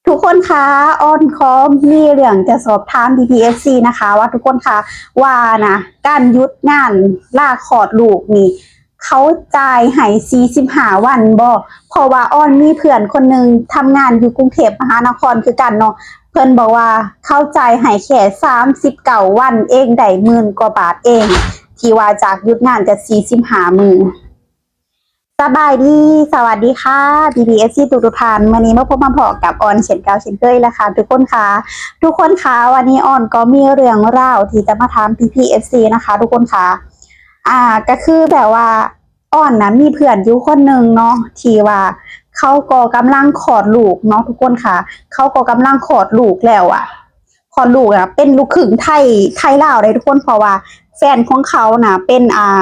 ທຸກຄົນຄະ ອອນຂໍມີເລື່ອງຈະສອບຖາມ ພີ່ໆ ເອັຟຊີ ນະຄະ ວ່າທຸກຄົນຄະ ວ່ານະ ການຢຸດງານລາຄອດລູກນີ້ ເຂົາຈ່າຍໃຫ້ສີ່ສິບຫ້າວັນບໍ່? ເພາະວ່າອອນມີເພື່ອນຄົນໜຶ່ງທຳງານຢູ່ກຸງເທບມະຫານະຄອນຄືກັນເນາະ ເພິ່ນບອກວ່າເຂົາຈ່າຍໃຫ້ແຄ່ສາມສິບເກົ້າວັນເອງ ໄດ້ໝື່ນກວ່າບາດເອງ ທີ່ວ່າຈາກຢຸດງານຈະສີ່ສິບຫ້າມື້. ສະບາຍດີ ສະຫວັດດີຄ່ະ ພີ່ໆ ເອັຟຊີ ທຸກໆທ່ານ ມື້ນີ້ມາພົບມາພໍ້ກັບອອນເຊັ່ນເກົ່າເຊັ່ນເຄີຍລະຄ່ະ ທຸກຄົນຄ່ະ. ທຸກຄົນຄ່ະ ວັນນີ້ອອນກໍມີເລື່ອງລາວທີ່ຈະມາຖາມ ພີ່ໆ ເອັຟຊີ ນະຄະ ທຸກຄົນຄ່ະ. ອ່າ ກໍຄືແບບວ່າ ອອນນະມີເພື່ອນຢູ່ຄົນໜຶ່ງເນາະ ທີ່ວ່າເຂົາກໍກຳລັງຄອດລູກເນາະ ທຸກຄົນຄ່ະ. ເຂົາກໍກຳລັງຄອດລູກແລ້ວອະ ຄອດລູກອະ ເປັນລູກຄຶ່ງໄທ ໄທລາວເດ້ທຸກຄົນ ເພາະວ່າແຟນຂອງເຂົານະເປັນ ອ່າ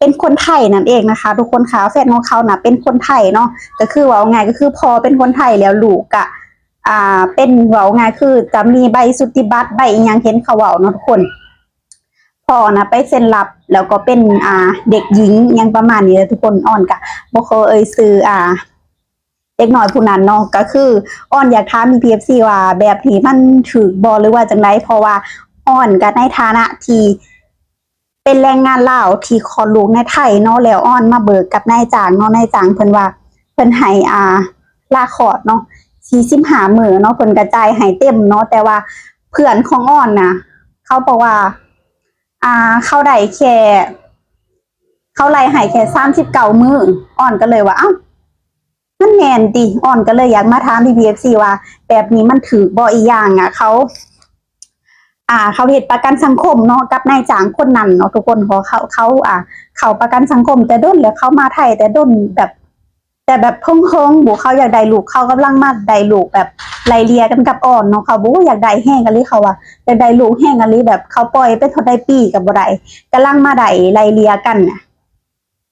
ເປັນຄົນໄທນັ້ນເອງນະຄະ ທຸກຄົນຄ່ະ. ແຟນຂອງເຂົານະເປັນຄົນໄທເນາະ ກໍຄືເວົ້າງ່າຍກໍຄືພໍ່ເປັນຄົນໄທ ແລ້ວລູກກະ ອ່າ ເປັນ ເວົ້າງ່າຍຄືຈະມີໃບສຸດຕິບັດ ໃບອີ່ຫຍັງ ເຫັນເຂົາເວົ້າເນາະທຸກຄົນ. ພໍ່ນະໄປເຊັນຮັບ ແລ້ວກໍເປັນ ອ່າ ເດັກຍິງ ອີ່ຫຍັງປະມານນີ້ແຫຼະທຸກຄົນ. ອອນກະບໍ່ຂໍເອີ່ຍຊື່ ອ່າ ເດັກນ້ອຍຜູ້ນັ້ນເນາະ. ກໍຄືອອນຢາກຖາມ ພີ່ໆ ເອັຟຊີ ວ່າແບບນີ້ມັນຖືກບໍ່ ຫຼືວ່າຈັ່ງໃດ? ເພາະວ່າອອນກະໃນຖານະທີ່ເປັນແຮງງານລາວທີ່ຄອດລູກໃນໄທເນາະ ແລ້ວອອນມາເບີກກັບນາຍຈ້າງເນາະ ນາຍຈ້າງເພິ່ນວ່າເພິ່ນໃຫ້ ອ່າ ລາຄອດເນາະ ສີ່ສິບຫ້າມື້ເນາະ ເພິ່ນກະຈ່າຍໃຫ້ເຕັມເນາະ. ແຕ່ວ່າເພື່ອນຂອງອອນນະ ເຂົາບອກວ່າ ອ່າ ເຂົາໄດ້ແຄ່ ເຂົາໄລ່ໃຫ້ແຄ່ສາມສິບເກົ້າມື້. ອອນກໍເລີຍວ່າ ເອົ້າ ມັນແມ່ນຕິ? ອອນກໍເລີຍຢາກມາຖາມ ພີ່ໆ ເອັຟຊີ ວ່າແບບນີ້ມັນຖືກບໍ່? ອີກຢ່າງອະ ເຂົາ ອ່າ ເຂົາເຮັດປະກັນສັງຄົມເນາະ ກັບນາຍຈ້າງຄົນນັ້ນເນາະທຸກຄົນ. ເຂົາ ເຂົາ ອ່າ ເຂົ້າປະກັນສັງຄົມແຕ່ດົນແລ້ວ ເຂົາມາໄທແຕ່ດົນ ແບບ ແຕ່ແບບເພິ່ງໆ ບໍ່ ເຂົາຢາກໄດ້ລູກ ເຂົາກຳລັງມາໄດ້ລູກແບບໄລ່ເລ່ຍກັນກັບອອນເນາະ. ເຂົາ ໂອ້ ຢາກໄດ້ແຮງອີ່ຫຼີ ເຂົາວ່າຢາກໄດ້ລູກແຮງອີ່ຫຼີ ແບບເຂົາປ່ອຍໄປເທົ່າໃດປີກໍບໍ່ໄດ້ ກຳລັງມາໄດ້ໄລ່ເລ່ຍກັນນະ.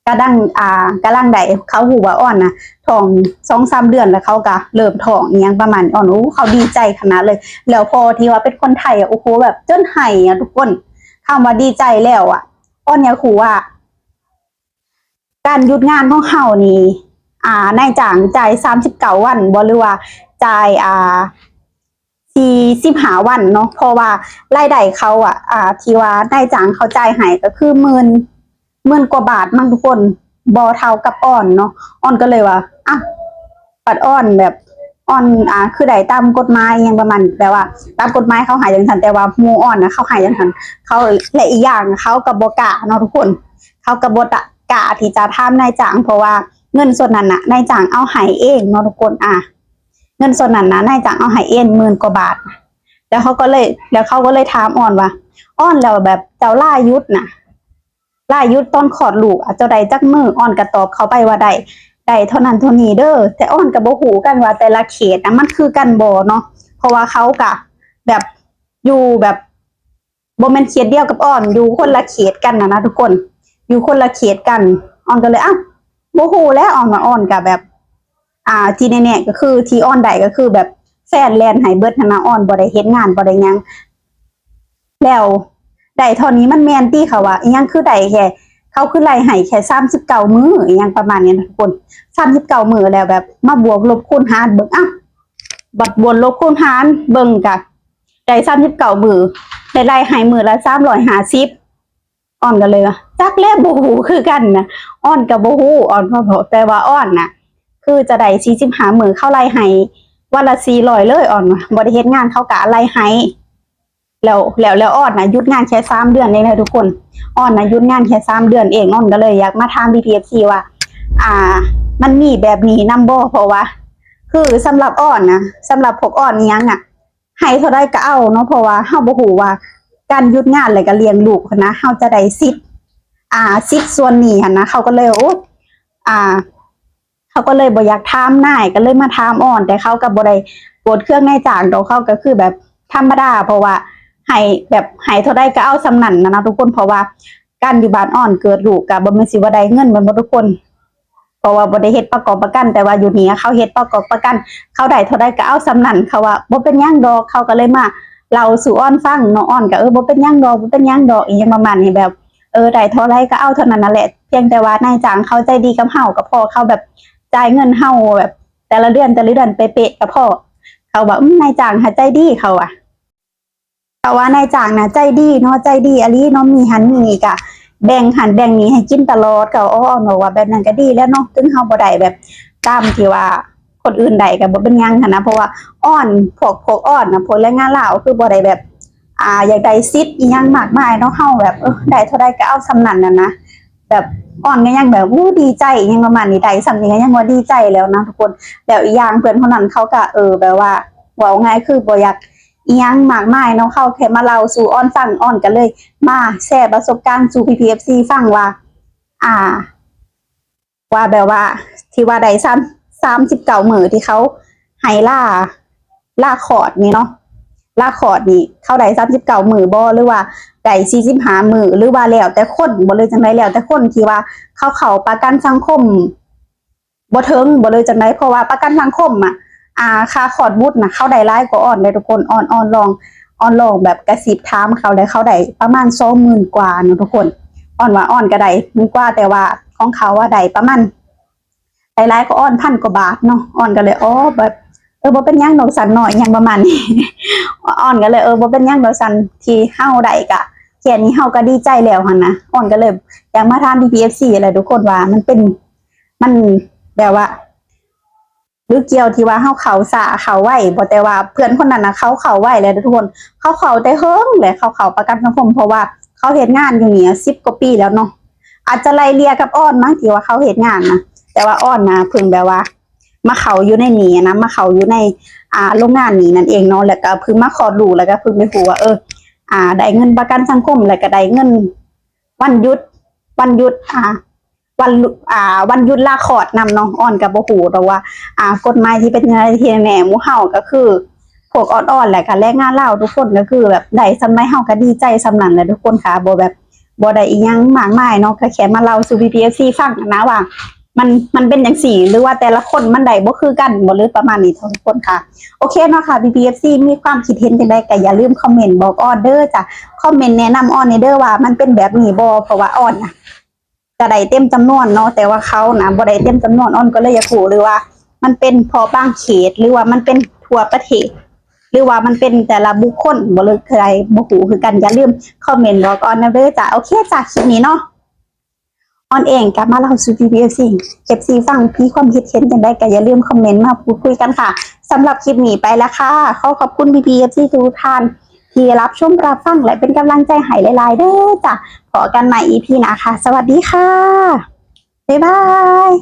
ກະດັງ ອ່າ ກຳລັງໄດ້ ເຂົາຮູ້ວ່າອອນນະທ້ອງສອງສາມເດືອນ ແລ້ວເຂົາກະເລີ່ມທ້ອງອີ່ຫຍັງປະມານນີ້. ອອນ ໂອ້ ເຂົາດີໃຈຂະໜາດເລີຍ. ແລ້ວພໍ່ທີ່ວ່າເປັນຄົນໄທອະ ໂອ້ໂຫ ແບບຈົນໄຫ້ອະທຸກຄົນ. ຄຳວ່າດີໃຈແລ້ວອະ ອອນຢາກຮູ້ວ່າ ການຢຸດງານຂອງເຮົານີ້ ອ່າ ນາຍຈ້າງຈ່າຍສາມສິບເກົ້າວັນບໍ່ ຫຼືວ່າຈ່າຍ ອ່າ ສີ່ສິບຫ້າວັນເນາະ? ເພາະວ່າລາຍໄດ້ເຂົາອະ ອ່າ ທີ່ວ່ານາຍຈ້າງເຂົາຈ່າຍໃຫ້ກໍຄືໝື່ນ ໝື່ນກວ່າບາດມັ້ງທຸກຄົນ ບໍ່ເທົ່າກັບອອນເນາະ. ອອນກໍເລີຍວ່າ ອາ ບັດອອນແບບ ອອນ ອ່າ ຄືໄດ້ຕາມກົດໝາຍຫຍັງປະມານ ແບບວ່າຕາມກົດໝາຍເຂົາໃຫ້ຈັ່ງຊັ້ນ ແຕ່ວ່າໝູ່ອອນນະເຂົາໃຫ້ຈັ່ງຊັ້ນ ເຂົາ ແລະ ອີກຢ່າງເຂົາກໍບໍ່ກ້າເນາະທຸກຄົນ ເຂົາກໍບໍ່ກ້າທີ່ຈະຖາມນາຍຈ້າງ ເພາະວ່າເງິນສ່ວນນັ້ນນະນາຍຈ້າງເອົາໃຫ້ເອງເນາະທຸກຄົນ. ອ່າ ເງິນສ່ວນນັ້ນນະນາຍຈ້າງເອົາໃຫ້ເອງໝື່ນກວ່າບາດ ແລ້ວເຂົາກໍເລີຍ ແລ້ວເຂົາກໍເລີຍຖາມອອນວ່າ ອອນ ແລ້ວແບບເຈົ້າລາຢຸດນະ ລາຢຸດຕອນຄອດລູກອະ ເຈົ້າໄດ້ຈັກມື້? ອອນກະຕອບເຂົາໄປວ່າໄດ້ ໄດ້ເທົ່ານັ້ນເທົ່ານີ້ເດີ ແຕ່ອອນກະບໍ່ຮູ້ກັນວ່າແຕ່ລະເຂດນະມັນຄືກັນບໍ່ເນາະ ເພາະວ່າເຂົາກະແບບຢູ່ແບບ ບໍ່ແມ່ນເຂດດຽວກັບອອນ ຢູ່ຄົນລະເຂດກັນນະນະທຸກຄົນ ຢູ່ຄົນລະເຂດກັນ. ອອນກະເລີຍ ອ້າວ ບໍ່ຮູ້ແລ້ວ ອອນວ່າ ອອນກະແບບ ອ່າ ທີ່ແນ່ໆກໍຄືທີ່ອອນໄດ້ກໍຄືແບບແຟນແລ່ນໃຫ້ເບິດຫັ້ນນະ ອອນບໍ່ໄດ້ເຮັດງານບໍ່ໄດ້ຫຍັງ ແລ້ວໄດ້ເທົ່ານີ້ມັນແມ່ນຕິ? ເຂົາວ່າ ອີ່ຫຍັງຄືໄດ້ແຄ່ ເຂົາຄືໄລ່ໃຫ້ແຄ່ສາມສິບເກົ້າມື້ ອີ່ຫຍັງປະມານນີ້ນະທຸກຄົນ ສາມສິບເກົ້າມື້ ແລ້ວແບບມາບວກລົບຄູນຫານເບິ່ງ ອ້າວ ບັດບວກລົບຄູນຫານເບິ່ງກະໄດ້ສາມສິບເກົ້າມື້ ໄດ້ໄລ່ໃຫ້ມື້ລະສາມຮ້ອຍຫ້າສິບ ອອນກໍເລີຍວ່າ ຈັກແລ້ວ ບໍ່ຮູ້ຄືກັນນະ ອອນກໍບໍ່ຮູ້ ອອນກໍບອກແຕ່ວ່າອອນນະ ຄືຈະໄດ້ສີ່ສິບຫ້າມື້ ເຂົາໄລ່ໃຫ້ວັນລະສີ່ຮ້ອຍເລີຍ ອອນວ່າ ບໍ່ໄດ້ເຮັດງານເຂົາກະໄລ່ໃຫ້ ແລ້ວ ແລ້ວ ແລ້ວອອນນະຢຸດງານແຄ່ສາມເດືອນເອງເດີທຸກຄົນ ອອນນະຢຸດງານແຄ່ສາມເດືອນເອງ. ອອນກໍເລີຍຢາກມາຖາມ ພີ່ໆ ເອັຟຊີ ວ່າ ອ່າ ມັນມີແບບນີ້ນຳບໍ່? ເພາະວ່າ ຄືສຳລັບອອນນະ ສຳລັບພວກອອນອີ່ຫຍັງນະ ໃຫ້ເທົ່າໃດກໍເອົາເນາະ ເພາະວ່າເຮົາບໍ່ຮູ້ວ່າການຢຸດງານ ແລ້ວກໍລ້ຽງລູກຫັ້ນນະ ເຮົາຈະໄດ້ສິດ ອ່າ ສິດສ່ວນນີ້ຫັ້ນນະ ເຂົາກໍເລີຍ ໂອ້ ອ່າ ເຂົາກໍເລີຍບໍ່ຢາກຖາມນາຍ ກໍເລີຍມາຖາມອອນ ແຕ່ເຂົາກໍບໍ່ໄດ້ໂກດເຄືອງນາຍຈ້າງດອກ ເຂົາກໍຄືແບບທຳມະດາ ເພາະວ່າໃຫ້ແບບ ໃຫ້ເທົ່າໃດກໍເອົາສ່ຳນັ້ນນະນະທຸກຄົນ ເພາະວ່າການຢູ່ບ້ານອອນເກີດລູກກໍບໍ່ແມ່ນຊິວ່າໄດ້ເງິນແມ່ນບໍ່ທຸກຄົນ ເພາະວ່າບໍ່ໄດ້ເຮັດປະກອບປະກັນ ແຕ່ວ່າຢູ່ນີ້ເຂົາເຮັດປະກອບປະກັນ ເຂົາໄດ້ເທົ່າໃດກໍເອົາສ່ຳນັ້ນ ເຂົາວ່າບໍ່ເປັນຫຍັງດອກ ເຂົາກໍເລີຍມາເລົ່າສູ່ອອນຟັງເນາະ ອອນກໍ ເອີ ບໍ່ເປັນຫຍັງດອກ ບໍ່ເປັນຫຍັງດອກ ອີ່ຫຍັງປະມານນີ້ ແບບ ເອີ ໄດ້ເທົ່າໃດກໍເອົາເທົ່ານັ້ນນັ້ນແຫຼະ ພຽງແຕ່ວ່ານາຍຈ້າງເຂົາໃຈດີກັບເຮົາກໍພໍ ເຂົາແບບຈ່າຍເງິນເຮົາແບບແຕ່ລະເດືອນ ແຕ່ລະເດືອນເປະໆກໍພໍ ເຂົາວ່າ ອືມ ນາຍຈ້າງຫັ້ນໃຈດີ ເຂົາວ່າ ເຂົາວ່ານາຍຈ້າງນະໃຈດີເນາະ ໃຈດີອີ່ຫຼີເນາະ ມີຫັ້ນມີນີ້ ກະແບ່ງຫັ້ນແບ່ງນີ້ໃຫ້ກິນຕະຫຼອດ. ເຂົາ ອໍ ເຂົາວ່າແບບນັ້ນກະດີແລ້ວເນາະ ເຖິງເຮົາບໍ່ໄດ້ແບບຕາມທີ່ວ່າຄົນອື່ນໄດ້ກະບໍ່ເປັນຫຍັງຫັ້ນນະ ເພາະວ່າອອນ ພວກ ພວກອອນນະ ພວກແຮງງານລາວຄືບໍ່ໄດ້ແບບ ອ່າ ຢາກໄດ້ສິດອີ່ຫຍັງມາກມາຍເນາະ ເຮົາແບບ ເອີ ໄດ້ເທົ່າໃດກະເອົາສ່ຳນັ້ນຫັ້ນນະ ແບບອອນກະຍັງແບບ ໂອ້ ດີໃຈອີ່ຫຍັງປະມານນີ້ ໄດ້ສ່ຳນີ້ກະຍັງວ່າດີໃຈແລ້ວນະທຸກຄົນ. ແລ້ວອີກຢ່າງເພື່ອນຄົນນັ້ນເຂົາກະ ເອີ ແບບວ່າ ເວົ້າງ່າຍຄືບໍ່ຢາກອີ່ຫຍັງມາກມາຍເນາະ ເຂົາແຄ່ມາເລົ່າສູ່ອອນຟັງ ອອນກະເລີຍມາແຊປະສົບການສູ່ພີ່ໆ ເອັຟຊີ ຟັງວ່າ ອ່າ ວ່າແບບວ່າທີ່ວ່າໄດ້ສາມ ສາມສິບເກົ້າມື້ທີ່ເຂົາໃຫ້ລາ ລາຄອດນີ້ເນາະ ລາຄອດນີ້ເຂົາໄດ້ສາມສິບເກົ້າມື້ບໍ່ ຫຼືວ່າໄດ້ສີ່ສິບຫ້າມື້ ຫຼືວ່າແລ້ວແຕ່ຄົນບໍ່ ຫຼືຈັ່ງໃດ ແລ້ວແຕ່ຄົນທີ່ວ່າເຂົາເຂົ້າປະກັນສັງຄົມບໍ່ເຖິງບໍ່ ຫຼືຈັ່ງໃດ ເພາະວ່າປະກັນສັງຄົມອະ ອ່າ ຄ່າຄອດບຸດນະ ເຂົາໄດ້ຫຼາຍກວ່າອອນເດ້ທຸກຄົນ. ອອນ ອອນລອງ ອອນລອງແບບກະຊິບຖາມເຂົາໄດ້ ເຂົາໄດ້ປະມານສອງໝື່ນກວ່າເນາະທຸກຄົນ. ອອນວ່າອອນກະໄດ້ໝື່ນກວ່າ ແຕ່ວ່າຂອງເຂົາວ່າໄດ້ປະມານ ໄດ້ຫຼາຍກວ່າອອນພັນກວ່າບາດເນາະ. ອອນກະເລີຍ ອໍ ແບບ ເອີ ບໍ່ເປັນຫຍັງດອກຊັ້ນເນາະ ອີ່ຫຍັງປະມານນີ້ ອອນກະເລີຍ ເອີ ບໍ່ເປັນຫຍັງດອກຊັ້ນ ທີ່ເຮົາໄດ້ກະແຄ່ນີ້ເຮົາກະດີໃຈແລ້ວຫັ້ນນະ. ອອນກະເລີຍຢາກມາຖາມພີ່ໆ ເອັຟຊີ ແຫຼະທຸກຄົນວ່າມັນເປັນ ມັນແບບວ່າ ຫຼືກ່ຽວທີ່ວ່າເຮົາເຂົ້າຊ້າເຂົ້າໄວບໍ່ ແຕ່ວ່າເພື່ອນຄົນນັ້ນນະເຂົາເຂົ້າໄວແລ້ວເດີທຸກຄົນ. ເຂົາເຂົ້າແຕ່ເຫິງແຫຼະ ເຂົາເຂົ້າປະກັນສັງຄົມ ເພາະວ່າເຂົາເຮັດງານຢູ່ນີ້ສິບກວ່າປີແລ້ວເນາະ. ອາດຈະໄລ່ເລ່ຍກັບອອນມັ້ງ ທີ່ວ່າເຂົາເຮັດງານນະ ແຕ່ວ່າອອນນະເພິ່ງແບບວ່າມາເຂົ້າຢູ່ໃນນີ້ນະ ມາເຂົ້າຢູ່ໃນ ອ່າ ໂລງງານນີ້ນັ້ນເອງເນາະ ແລ້ວກະເພິ່ງມາຄອດລູກ ແລ້ວກະເພິ່ງໄດ້ຮູ້ວ່າ ເອີ ອ່າ ໄດ້ເງິນປະກັນສັງຄົມ ແລ້ວກະໄດ້ເງິນວັນຢຸດ ວັນຢຸດ ອ່າ ວັນ ອ່າ ວັນຢຸດລາຄອດນຳເນາະ. ອອນກະບໍ່ຮູ້ດອກວ່າ ອ່າ ກົດໝາຍຊິເປັນຈັ່ງໃດ ທີ່ແນ່ໆ ໝູ່ເຮົາກະຄືພວກອອນໆ ແລະກະແຮງງານລາວທຸກຄົນ ກະຄືແບບໄດ້ສ່ຳໃດເຮົາກະດີໃຈສ່ຳນັ້ນແຫຼະທຸກຄົນຄ່ະ. ບໍ່ແບບ ບໍ່ໄດ້ອີ່ຫຍັງມາກມາຍເນາະ ກະແຄ່ມາເລົ່າສູ່ພີ່ໆ ເອັຟຊີ ຟັງຫັ້ນນະວ່າມັນ ມັນເປັນຈັ່ງຊີ້ ຫຼືວ່າແຕ່ລະຄົນມັນໄດ້ບໍ່ຄືກັນບໍ່ ຫຼືປະມານນີ້ເນາະທຸກຄົນຄ່ະ. ໂອເຄເນາະຄ່ະ ພີ່ໆ ເອັຟຊີ ມີຄວາມຄິດເຫັນຈັ່ງໃດກະຢ່າລືມຄອມເມັນບອກອອນເດີຈ້າ ຄອມເມັນແນະນຳອອນແດ່ເດີວ່າມັນເປັນແບບນີ້ບໍ່ ເພາະວ່າອອນນະ ກະໄດ້ເຕັມຈຳນວນເນາະ ແຕ່ວ່າເຂົານະບໍ່ໄດ້ເຕັມຈຳນວນ. ອອນກະເລີຍຢາກຮູ້ ຫຼືວ່າມັນເປັນເພາະບາງເຂດ ຫຼືວ່າມັນເປັນທົ່ວປະເທດ ຫຼືວ່າມັນເປັນແຕ່ລະບຸກຄົນບໍ່ ຫຼືໃດ ບໍ່ຮູ້ຄືກັນ. ຢ່າລືມຄອມເມັນບອກອອນນຳເດີຈ້າ. ໂອເຄຈ້າ ຄລິບນີ້ເນາະ ອອນເອງກະມາເລົ່າສູ່ພີ່ໆ ເອັຟຊີ ເອັຟຊີ ຟັງ ມີຄວາມຄິດເຫັນຈັ່ງໃດກະຢ່າລືມຄອມເມັນມາພູດຄຸຍກັນຄ່ະ. ສຳລັບຄລິບນີ້ໄປລະຄ່ະ ຂໍຂອບຄຸນພີ່ໆ ເອັຟຊີ ທຸກທ່ານ ທີ່ຮັບຊົມຮັບຟັງ ແລະເປັນກຳລັງໃຈໃຫ້ຫຼາຍໆ ເດີຈ້າ. ພໍ້ກັນໃໝ່ ອີພີ ໜ້າຄ່ະ ສະຫວັດດີຄ່ະ ບາຍບາຍ.